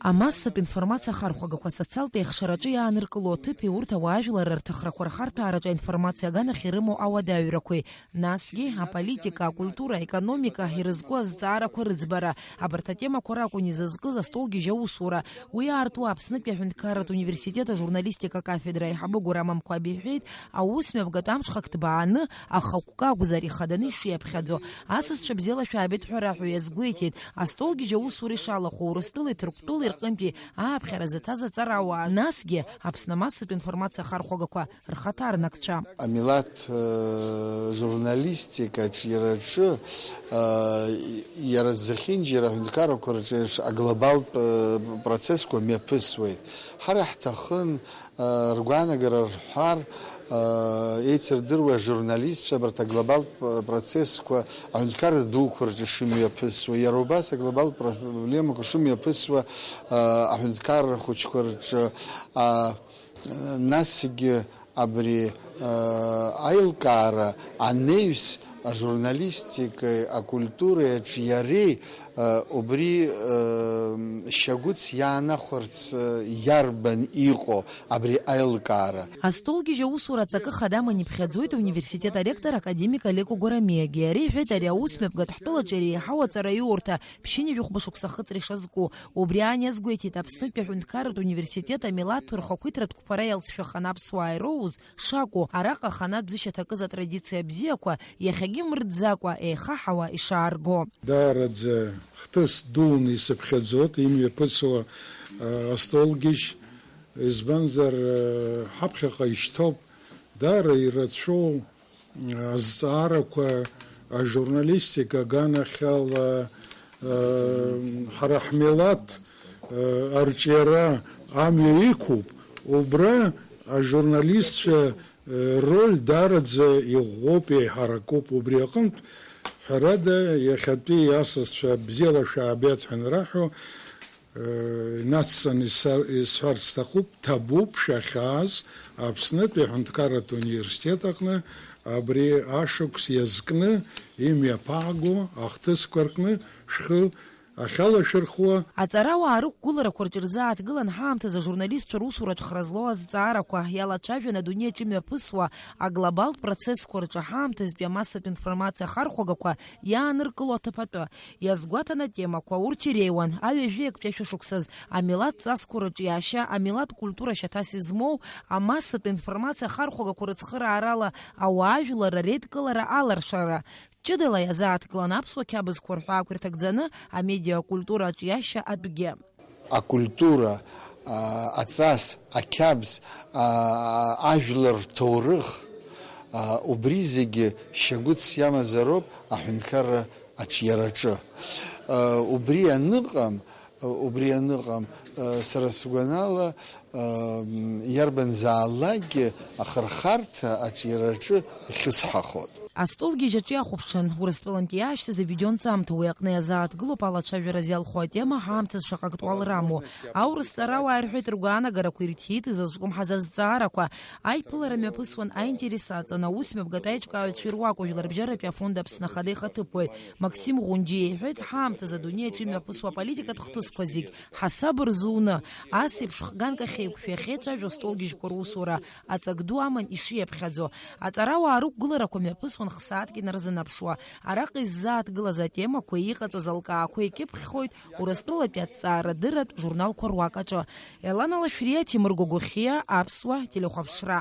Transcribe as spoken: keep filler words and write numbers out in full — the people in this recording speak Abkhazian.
Амассатә информациа ахархәагақәа, асоциалтә еихшараҿы иааныркыло аҭыԥи урҭ ауаажәларра рҭахрақәа рхарҭәаараҿы аинформациа аганахь ирымоу ауадаҩрақәеи, насгьы аполитика, акультура, аекономика ирызку азҵаарақәа рыӡбара, абарҭ атемақәа ракәын изызкыз астолгьежь аусура. Уи аартуа Аԥснытәи аҳәынҭқарратә университет ажурналистика акафедра аиҳабы Гәырам Амқәаб иҳәеит, аус мҩаԥгатә амҽхак ҭбааны, ахықәкы акәзар ихаданы ишиаԥхьаӡо. Асасцәа бзиала шәаабеит ҳәа раҳәо иазгәеиҭеит, астолгьежь аусура ишалахәу Урыстәылеи Ҭырқәтәылеи рҟынтәи ааԥхьара заҭаз аҵарауаа, насгьы Аԥсны амассатә информациа ахархәагақәа рхаҭарнакцәа. Амилаҭ, э, журналистика аҿиараҿы, э, иара зехьынџьара аҳәынҭқаррақәа рҿы еиԥш аглобалтә, э, процессқәа мҩаԥысуеит. Ҳара ҳҭахын, э, ргәаанагара рҳәар, э, еицырдыруа ажурналистцәа абарҭ аглобалтә, э, процессқәа аҳәынҭқарра дуқәа рҿы шымҩаԥысуа, иара убас аглобалтә проблемақәа шымҩаԥысуа, э, аҳәынҭқарра хәыҷқәа рҿы, а, Насгьы абри, э, аилкаара анаҩс ажурналистикеи акультуреи аҿиареи, э, убри, э, шьагәыц иаанахәарц, э, иарбан иҟоу абри аилкаара? Астолгьежь аусура аҵакы хадаман иԥхьаӡоит ауниверситет аректор академик Олег Гәарамиагьы. Иара иҳәеит, ари аус мҩаԥгатә ҳтәылаҿы иреиҳау аҵараиурҭа ԥшьынҩажәи хәба шықәса ахыҵра ишазку. Убри аан иазгәеиҭеит Аԥснытәи аҳәынҭқарратә университет амилаҭ рхақәиҭратә қәԥара иалҵшәаханы аԥсуаа ироуз шакәу, араҟа аханатә бзиа шьаҭакыз атрадициа бзиақәа иахьагьы мырӡакәа еихаҳауа ишаарго. Даараӡа хҭыс дуны исыԥхьаӡоит имҩаԥысуа, а, астолгьежь, избанзар, а, ҳаԥхьаҟа ишьҭоуп даара ирацәоу азҵаарақәа ажурналистика аганахьала, э, ҳара ҳмилаҭ, э, арҿиара амҩа иқәуп, убра ажурналистцәа, э, роль даараӡа иӷәӷәоуп, еиҳаракуп. Убри аҟынтә, ҳәарада, иахьатәи асасцәа бзиала шәаабеит ҳәа анраҳәо, Инацҵаны исар-, исҳәарц сҭахуп, ҭабуп шәахьааз Аԥснытәи аҳәынҭқарратә университет аҟны абри ашықәс иазкны имҩаԥааго ахҭысқәа рҟны шәхы ахьалашәырхәуа. Аҵарауаа рықәгыларақәа рҿы ирзааҭгылан ҳаамҭазы ажурналистцәа русураҿ хра злоу азҵаарақәа, иалацәажәан адунеи аҿы имҩаԥысуа аглобалтә процессқәа рҿы ҳаамҭазтәи амассатә информациа ахархәагақәа иааныркыло аҭыԥ атәы. Иазгәаҭан атемақәа, урҭ иреиуан, аҩажәи актәи ашәышықәсаз, амилаҭ ҵасқәа рыҿиашьа, амилаҭ культура шьаҭас измоу, амассатә информациа ахархәагақәа рыцхыраарала ауаажәлар реидкылара аларшара. Ҷыдала иазааҭгылан аԥсуа қьабзқәа рҳәаақәа ирҭагӡаны амедиакультура аҿиашьа атәгьы. Акультура, а, аҵас, ақьабз, а, ажәлар рҭоурых, а, убри зегьы шьагәыҭс иамазароуп аҳәынҭқарра аҿиараҿы. А, убри аныҟам, убри аныҟам, а, сара сгәанала, а, м, иарбанзаалакгьы ахырхарҭа аҿиараҿы ихьысҳахоит. Астолгьежь аҿы иахәаԥшын, Урыстәылантәи иаашьҭыз авидеонҵамҭа, уи аҟны иазааҭгылоуп алацәажәара зиалху атема, ҳаамҭазы шаҟа актуал рамоу. Аурыс ҵарауаа ирҳәеит ргәаанагарақәа, ирҭиит изызҿлымҳаз азҵаарақәа. Аиԥылара мҩаԥысуан аинтерес аҵан, аус мҩаԥгатәи аиҿкааҩцәеи руакәажә ларбжьаратәи афонд Аԥсны Ахада ихаҭыԥуаҩ Максим Ӷәынџьиа иҳәеит, ҳаамҭазы адунеи аҿы имҩаԥысуа аполитикатә хҭысқәа зегь ҳасаб рзуны, ас еиԥш хганк ахьеиқәшәо иахьеицәажәо астолгьежьқәа русура, аҵак ду аман ишиаԥхьаӡо. Аҵарауаа рықәгыларақәа мҩаԥысуан х-сааҭк инарзынаԥшуа. Араҟа иззааҭгылаз атемақәеи иҟаҵаз алкаақәеи кьыԥхьхоит Урыстәылатәи аҭҵаарадырратә журналқәа руак аҿы. Елана Лашәриа, Ҭемыр Гогохиа, Аԥсуа телехәаԥшра.